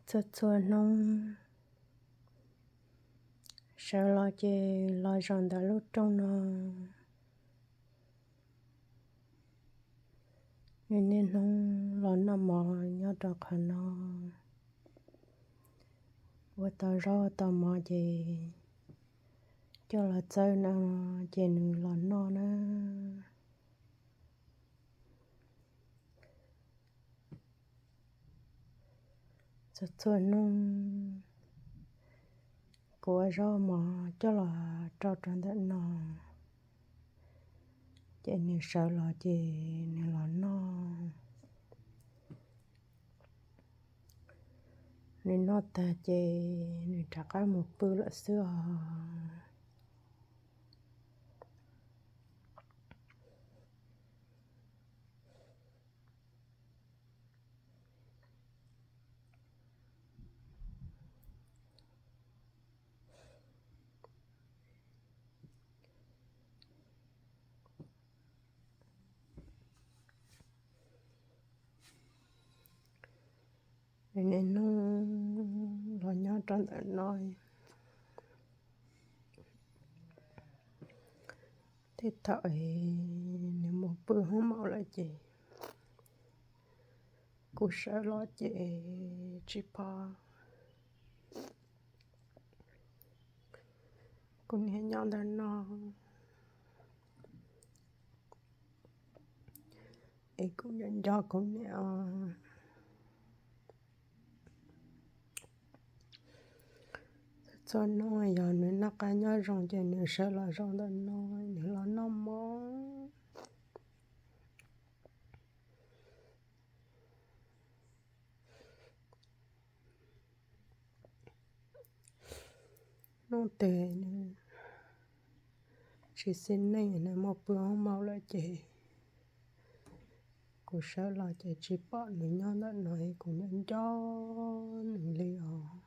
Txhua txhua hnub sawv los ces los zaum ntawm lub rooj no, nws niaj hnub los noj mov nyob rau qhov no. Ua tau zaub tau mov ces coj los txawb no ces nws los noj na. Txhua txhua hnub kuv ua zaub mov coj los rau rau ntawm no, ces nws sawv los ces nws los noj. Nws noj tag ces nws rov qab mus pw lawm xwb os. Nws niaj hnub los nyob rau ntawm no, tej thaum nws mus pw hoob maum lawm ces kuv sawv los ces tsis pom. Kuv niam nyob ntawm no es kuv nco nco kuv niam. Txhua hnub yog nws noj qab nyob zoo ces nws sawv los zaum ntawm no, nws los noj mov. Hnub twg nws tsis xis neej, nws mus pw hoob maum lawm ces kuv sawv los ces tsis pom nws nyob ntawm no, kuv nco nco nws li os.